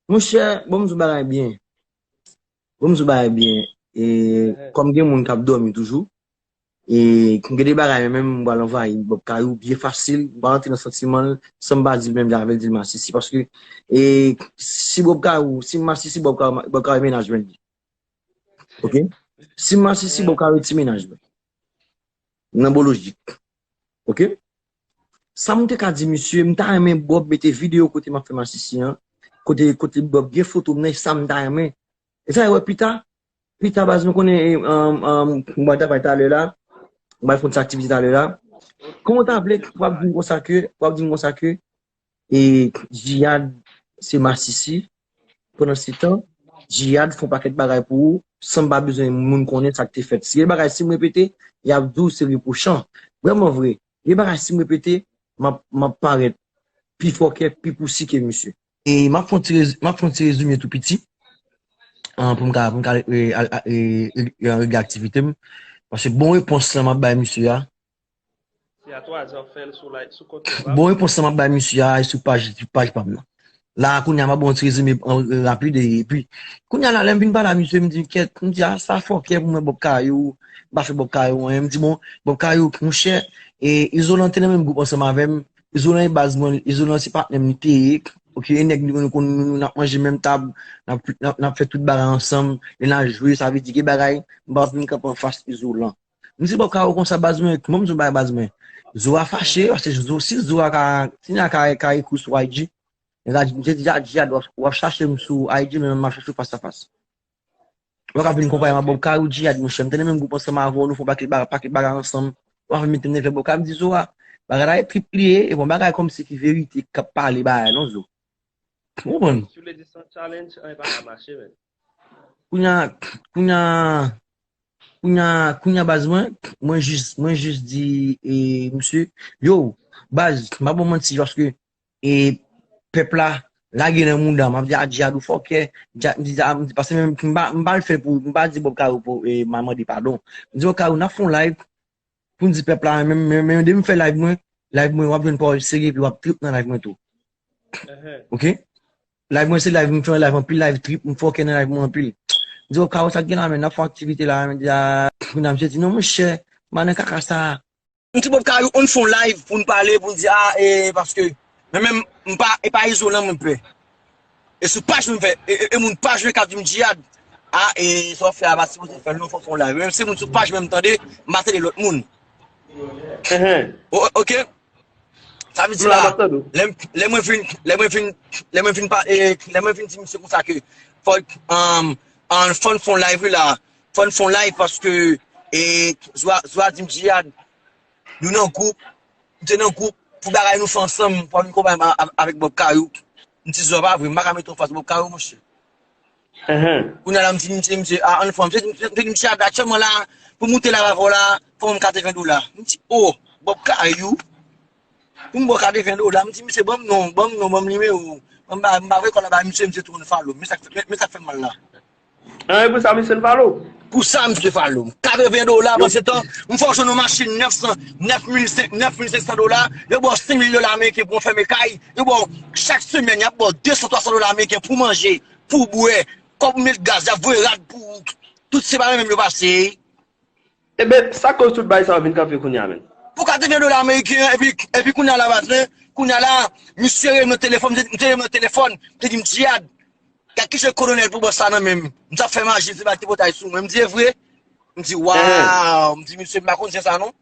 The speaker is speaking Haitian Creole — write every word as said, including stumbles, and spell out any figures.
Monchè, bon, m di w bagay byen. Bon, m di w bagay byen. E, kòm gen moun k ap dòmi toujou, e, gen de bagay menm, m pral anvayi Bob Kayou byen fasil, m pa rantre nan santiman l, san m pa di l menm jan avè l, di l masisi. Paske, e, si Bob Kayou, si m masisi Bob Kayou, Bob Kayou menaj mwen li. Ok? Si m masisi Bob Kayou ti menaj mwen. Nan bon lojik. Ok? Sa m te ka di misye, m ta renmen Bob mete videyo kote m ap fè masisi an, kote, kote Bob gen foto m nan, e sa m ta renmen. E sa, wè, pita, pita, baz, nou konnen, e, um, um, mwen ta bay talè la, mwen fè yon ti aktivite talè la. Kòman w ta vle, w ap di m konsa ke, w ap di m konsa ke, e, Jihad, se masisi, pandan se tan, Jihad fè yon pakèt bagay pou ou, san m pa bezwen moun konnen sa k te fèt. Si gen bagay, si m repete, y ap di w se repwochan. Vrèman vre, gen bagay, si m repete, m ap, m ap parèt pi fòkè, pi pousi ke misye. E m ap fè yon ti rez-, m ap fè yon ti rezime tou piti, an, pou m ka, pou m ka, e, al, a, e, e, e, regle aktivite m. Paske bon repons lan m ap bay misye a. Se a twa zè w fè l sou live, sou kont nou la. Bon repons lan m ap bay misye a, e sou paj, sou paj pa m nan. La, kounye a, m ap ba w yon ti rezime, an, rapid, e, epi, kounye a la, lè m vin pale a misye, m di, kèt, m di, a, sa fòkè pou mwen, Bob Kayou, m pa fè Bob Kayou anyen. M di, bon, Bob Kayou, monchè, e, Izolan te nan menm gwoup ansanm avè m, Izolan e baz mwen, Izolan se patnè m li te ye. Ok, e nèg nou, nou konn, nou, n ap manje menm tab, n ap, n ap, n ap fè tout bagay ansanm, lè n al jwe, sa vle di gen bagay, m pa vin kanpe anfas Izolan. M di Bob Kayou konsa, baz mwen, kòman m di w bagay, baz mwen? Zo a fache, paske Zo, si Zo a ka, si nèg la ka, ka ekri w sou I G, nèg la di, m te di, Jihad, w ap, w ap chache m sou I G, men m ap chache w fas a fas. Ou pa ka vin konpare m ak Bob Kayou, Jihad, monchè. M te nan menm gwoup ansanm avè w, nou fè yon pakèt bagay, pakèt bagay ansanm. Ou pa vin mete m nan afè Bob Kayou, m di Zo a, bagay la e trip li ye, e bon, bagay kòmsi ki verite k ap pale bagay, non, Zo. Ou konprann? Si w vle di se yon challenge, anyen pa ka mache, men. Kounye a, kounye a, kounye a, kounye a, baz mwen, mwen jis, mwen jis di, e, misye, yo, baz, m pa ba w manti, paske e, pèp la, lage nan mouda m, ap di, a, Jihad ou fòkè, Jihad, m di, a, m di, paske menm, m pa, m pa l fè pou, m pa di Bob Kayou pou, e, m al mande padon. M di, Bob Kayou, n ap fè yon live, pou n di pèp la, men, men, men, depi m fè live mwen, live mwen, w ap jwenn pawòl serye, epi w ap trip nan live mwen tou. Ok? Live mwen se live, m fè yon live anpil, live trip, m fòkè nan live mwen anpil. M di, Bob Kayou, sa k gen la, men, n ap fè yon aktivite la, men, m di, a, kounye a, misye di, non, monchè, m pa nan kaka sa. M di Bob Kayou, ann fè yon live pou n pale, pou n di, a, e, paske, men menm, m pa, e pa Izolan mwen pè. E sou paj mwen fè, e, e, e moun paj mwen k ap di m Jihad, a, e, sa w ap fè a, pa sipoze fè l non, fò w fè yon live. Menm si moun sou paj mwen m tande, m pa tande lòt moun. O-, ok? Sa vle di la, lè m, lè mwen vin, lè mwen vin, lè mwen vin pa, e, lè mwen vin di misye konsa ke, fò, um, um, fò n fè yon live wi la, fò n fè yon live paske, e, Zo a, Zo a di m Jihad, nou nan gwoup, m te nan gwoup, pou bagay nou fè ansanm, pou vin konprann a-, a-, avèk Bob Kayou. M di, Zo a pa vre, m pa ka mete w fas Bob Kayou, monchè. Kounye a la, m di, m di, m di, a, ann fè, m di, m di, m di, misye, aktyèlman la, pou moute la avè w la, fò m katreven dola. M di, o, Bob Kayou, pou m ba w katreven dola, m di, misye, ban m non, ban m non, ban m nimewo. M pa, m pa voye kòb la ba misye, misye tou konn follow m. Men sa k fè, men, men sa k fè m mal la. An, e pou sa misye follow w? Pou sa misye follow m. Katreven dola, pandan se tan, m fè w jwenn yon machin nèf san, nèf mil senk, nèf mil senk san dola, yo ba w senk mil dola ameriken pou w fèmen kay, yo ba w, chak semèn, y ap ba w de san, twa san dola ameriken pou manje, pou bwè, kòb pou met gaz, y ap voye rad pou ou. Tout se pa menm yo pase. Eben, sa koz tout bagay sa yo vin kanpe kounye a, menn? Pou katreven dola ameriken an, epi, epi kounye a la, baz, men, kounye a la, misye rele m nan telefòn, m te, m te rele m nan telefòn, m te di m, Jihad, gad ki jan kolonèl pou bòs sa nan men m. M t ap fè maji, m te ba tripotay sou mwen. M di, e vre? M di, waw! M di, misye, m pa konn jan sa, non.